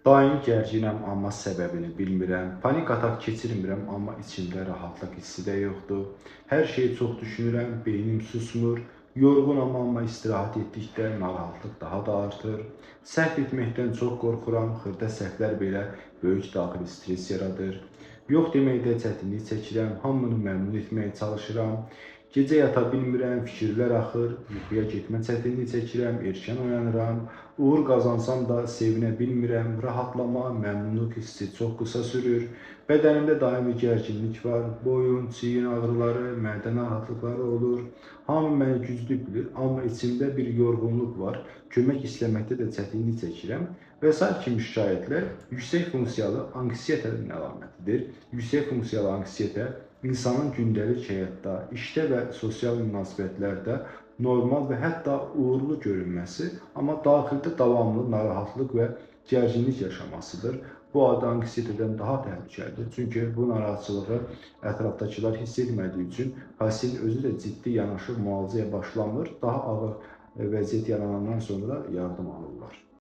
Daim gərginəm, amma səbəbini bilmirəm. Panik atak keçirmirəm, amma içimdə rahatlıq hissi də yoxdur. Hər şeyi çox düşünürəm, beynim susmur. Yorğunam, amma istirahət etdikdə narahatlıq daha da artır. Səhv etməkdən çox qorxuram, xırda səhvlər belə böyük daxili stres yaradır. Yox deməkdə çətinlik çəkirəm, hamını məmnun etməyə çalışıram. Gecə yata bilmirəm, fikirlər axır, yuxuya getmə çətinlik çəkirəm, erkən oyanıram. Uğur qazansam da sevinə bilmirəm, rahatlama, məmnunluq hissi çox qısa sürür. Bədənimdə daimi gərginlik var, boyun, çiyin ağrıları, mədə narahatlıqları olur. Hamı məni güclü bilir, amma içimdə bir yorğunluq var. Kömək istəməkdə də çətinlik çəkirəm və sair kimi şikayətlər yüksək funksiyalı anksiyetənin əlamətidir. Yüksək funksiyalı anksiyetə insanın gündəlik həyatda, işdə və sosial münasibətlərdə normal və hətta uğurlu görünməsi, amma daxildə davamlı narahatlıq və gərginlik yaşamasıdır. Bu adi anksiyetədən daha təhlükəlidir. Çünki bu narahatçılığı ətrafdakılar hiss etmədiyi üçün pasient özü də ciddi yanaşıb müalicəyə başlamır. Daha ağır vəziyyət yaranandan sonra yardım alırlar.